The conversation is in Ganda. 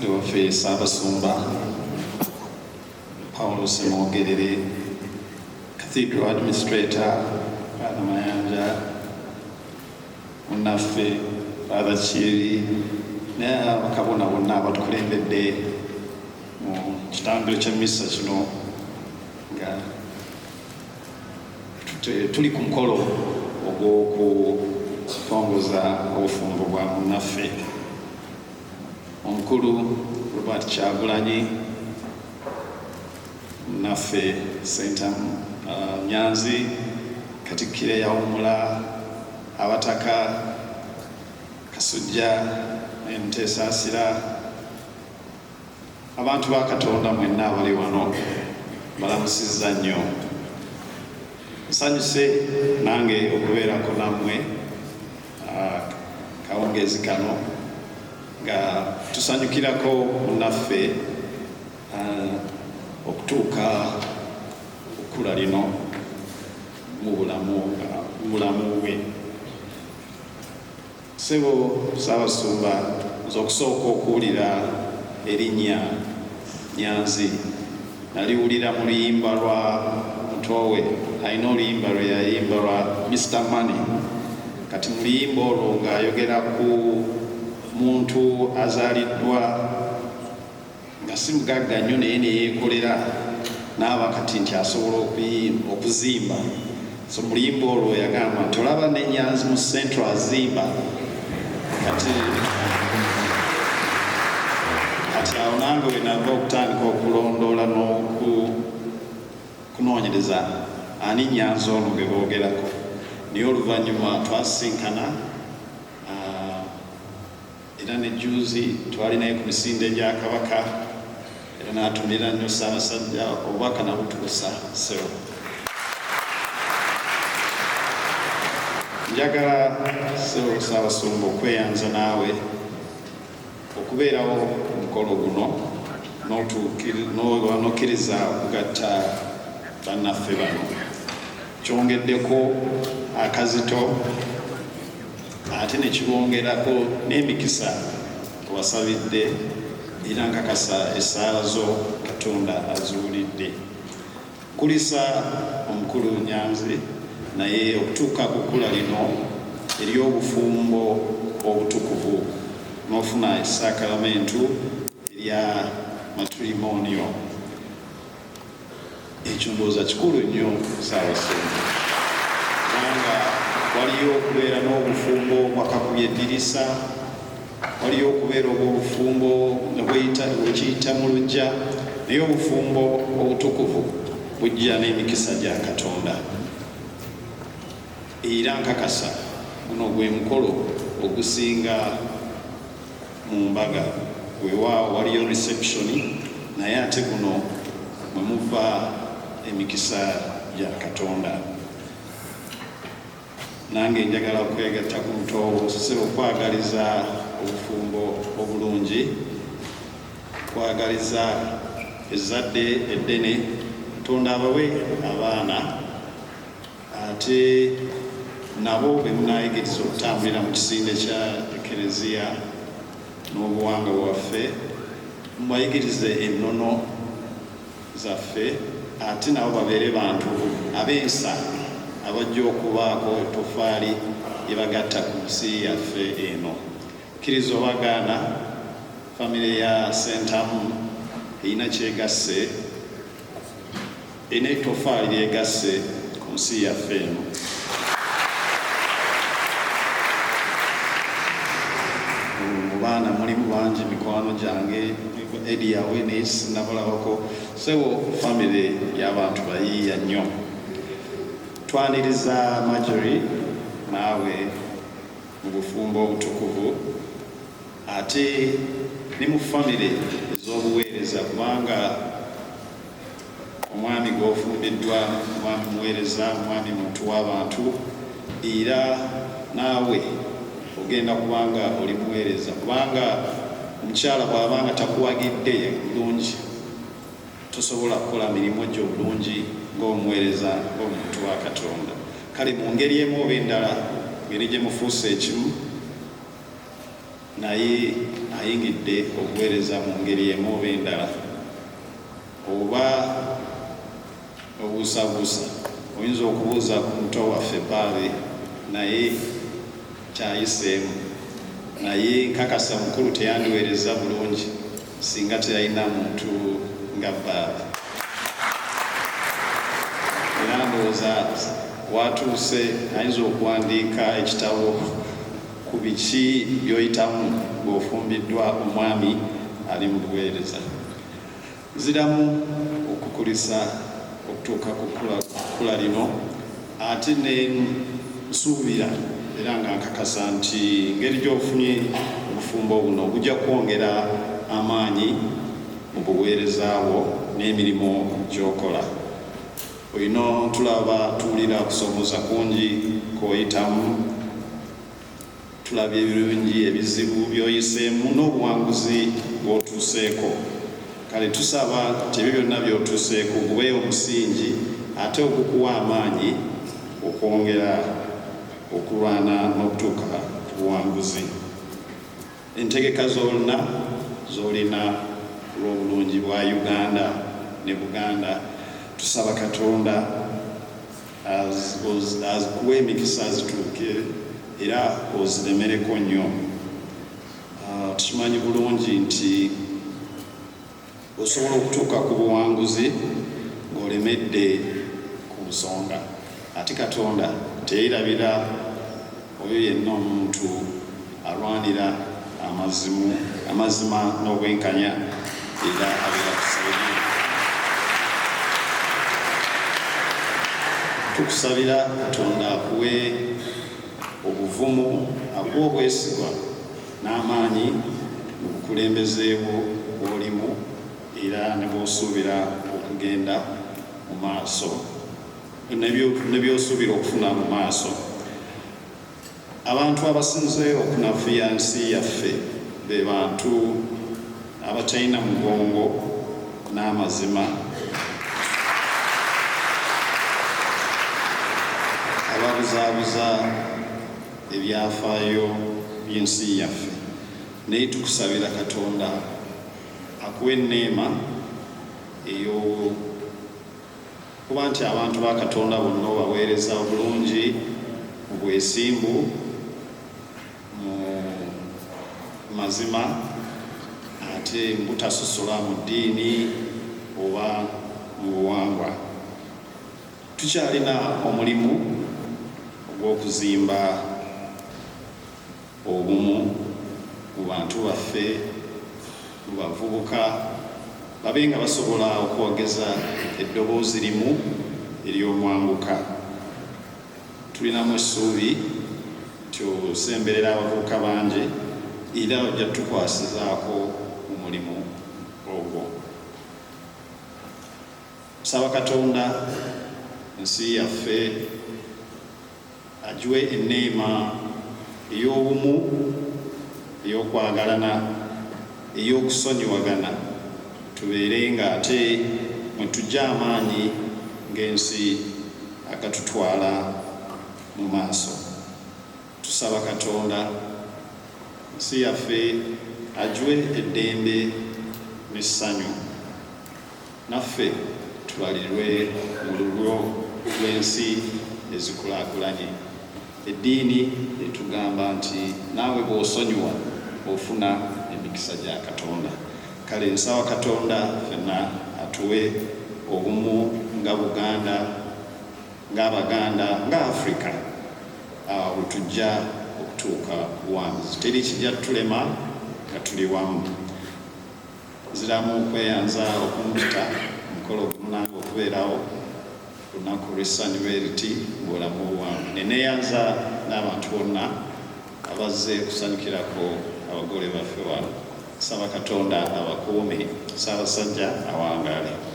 Mukadde waffe Ssaabasumba Paulo Ssemwogerere, Cathedral Administrator Father Mayanja, munnaffe Father Kiibi n'abakabona bonna abatukulembedde mu kitambiro ky'emmisa kino nga tuli ku mukolo ogw'okutongoza obufumbo bwa munnaffe omukulu Robert Kyagulanyi, munnaffe Ssentamu Nyanzi, Katikkiro eyawummula, abataka Kasujja ne Muteesaasira, Abantu ba Katonda mwenna abali wano mbalamusizza nnyo. Nsanyuse nange okubeerako nammwe akawungeezi kano nga tusanyukirako munnaffe okutuuka ku kkula lino mu bulamu bwe. Ssebo Ssaabasumba, nze okusooka okuwulira erinnya Nyanzi naliwulira mu luyimba lwa muto we, alina oluyimba lwe yayimba lwa Mister Money. Kati mu luyimba olwo ng'ayogera ku muntu azaaliddwa nga si mugagga nnyo naye ne yeekolera n'aba kati nti asobola okuzimba. So mu luyimba olwo yagamba nti olaba ne Nyanzi mu Central azimba. Kati awo nange we nava okutandika okulondoola n'okunoonyereza ani Nyanzi ono gwe boogerako. Naye oluvannyuma twasisinkana, era ne jjuuzi twali naye ku misinde gya Kabaka, era n'atumira nnyo Ssaabasajja obubaka nabutuusa ssebo. Njagala ssebo Ssaabasumba okweyanza naawe okubeerawo ku mukolo guno n'okkiriza okugatta bannaffe bano. Kyongeddeko akazito ate ne kibongerako n'emikisa obasabidde, era nkakasa essaala zo Katonda aziwulidde. Nkulisa omukulu Nyanzi naye okutuuka ku kkula lino ery'obufumbo obutukuvu n'ofuna essaakalamentu erya matirimonio. Ekyo ndowooza kikulu nnyo Ssaabasumba, kubanga waliyo okubeera n'obufumbo obwakakubye eddirisa, waliyo okubeera obw'obufumbo nga bwekiyita mu luggya, naye obufumbo obutukuvu bujja n'emikisa gya Katonda. Era nkakasa guno gwe mukolo ogusinga mu mbaga. Weewaawo waliyo reception, naye ate guno mwe muva emikisa gya Katonda. Nange njagala okwegatta ku muto wo ssebo okwagaliza obufumbo obulungi, okwagaliza ezzadde eddene, Katonda abawe abaana ate nabo be munaayigiriza okutambulira mu kisinde kya Ekereziya n'obuwangwa bwaffe, mubayigirize ennono zaffe ate nabo babeere bantu ab'ensa abajja okubaako ettoffaali lye bagatta ku nsi yaffe eno. Kkiriza oba gaana, famire ya Ssentamu erina ky'egasse. Erina ettoffaali lyegasse ku nsi yaffe eno. Mu baana mulimu bangi mikwano gyange, Eddie Yawe naye sinnabalabako. Ssebo famire y'abantu bayiiya nnyo. Twaniriza Marjorie naawe mu bufumbo obutukuvu ate ne mu famire ez'obuweereza kubanga Omwami gw'ofumbiddwa mwami muweereza, mwami muntu w'abantu era naawe ogenda kuba nga oli muweereza kubanga omukyala bw'aba nga takuwagidde bulungi tosobola kukola mirimu gyo bulungi ng'omuweereza ng'omuntu wa Katonda. Kale mu ngeri emu oba endala ngeri gye mufuuse ekimu. Naye ayingidde obuweereza mu ngeri emu oba endala. Oba obuusabuusa, oyinza okubuuza ku muto waffe Baabe, naye kyayiseemu. Naye nkakasa mukulu teyandiweerezza bulungi singa teyalina muntu nga Baabe. Era ndowooza watuuse ayinza okuwandiika ekitabo ku biki by'oyitamu ng'ofumbiddwa omwami ali mu buweereza. Nziramu okukulisa okutuuka ku kkula lino ate ne nsuubira era nga nkakasa nti ngeri gy'ofunye obufumbo buno bujja kwongera amaanyi mu buweereza bwo n'emirimu gy'okola. Olina tulaba tuwulira okusomooza kungi kw'oyitamu. Tulabye ebirungi, ebizibu by'oyiseemu n'obuwanguzi bw'otuuseeko. Kale tusaba nti ebyo byonna by'otuuseeko gube omusingi ate ogukuwa amaanyi okwongera okulwana n'okutuuka ku buwanguzi. Entegeka zonna z'olina ku lw'obulungi bwa Uganda ne Buganda, tusaba Katonda Azikuwe emikisa zituuke era oziremereko nnyo. Tukimanyi bulungi nti osobola okutuuka ku buwanguzi ng'olemedde ku nsonga. Ate Katonda teyerabira oyo yenna omuntu alwanira amazima n'obwenkanya era abeera ku sayidi ye. Tukusabira Katonda akuwe obuvumu, akuwe obwesigwa n'amaanyi mu bukulembeze bwo bw'olimu era ne bw'osuubira okugenda mu maaso ne by'osuubira okufuna mu maaso. Abantu abasinze okunafuya nsi yaffe be bantu abatalina mugongo n'amazima, ababuzaabuza ebyafaayo by'ensi yaffe. Naye tukusabira Katonda akuwe enneema ey'o. Kuba nti abantu ba Katonda bonna obaweereza obulungi, mu bwesimbu, mu mazima ate mu butasosola mu ddiini oba mu buwangwa. Tukyalina omulimu ogw'okuzimba obumu mu bantu baffe, mu bavubuka, babe nga basobola okwogeza eddoboozi limu ery'omwanguka. Tulinamu essuubi nti osemberera abavubuka bangi era ojja tukwasizaako mu mulimu ogwo. Nsaba Katonda ensi yaffe Agiwe enneema ey'obumu, ey'okwagalana, ey'okusonyiwagana, tubeere nga ate mwe tuggya amaanyi ng'ensi agatutwala mu maaso. Tusaba Katonda ensi yaffe agiwe eddembe n'essanyu. Naffe tubalirwe mu lulyo lw'ensi ezikulaakulanye. Eddiini etugamba nti naawe bw'osonyiwa ofuna emikisa gya Katonda. Kale nsaba Katonda ffenna atuwe obumu nga Buganda, ng'Abaganda, nga Africa awo lwe tujja okutuuka ku buwanguzi. Teri kijja kutulema nga tuli wamu. Nziramu okweyanza okumpita ku mukolo guno nange okubeerawo ku lunaku olw'essanyu bwe luti mu bulamu bwange. Ne neeyanza n'abantu bonna abazze okusanyukirako abagole baffe wano. Nsaba Katonda abakuume. Ssaabasajja awangaale.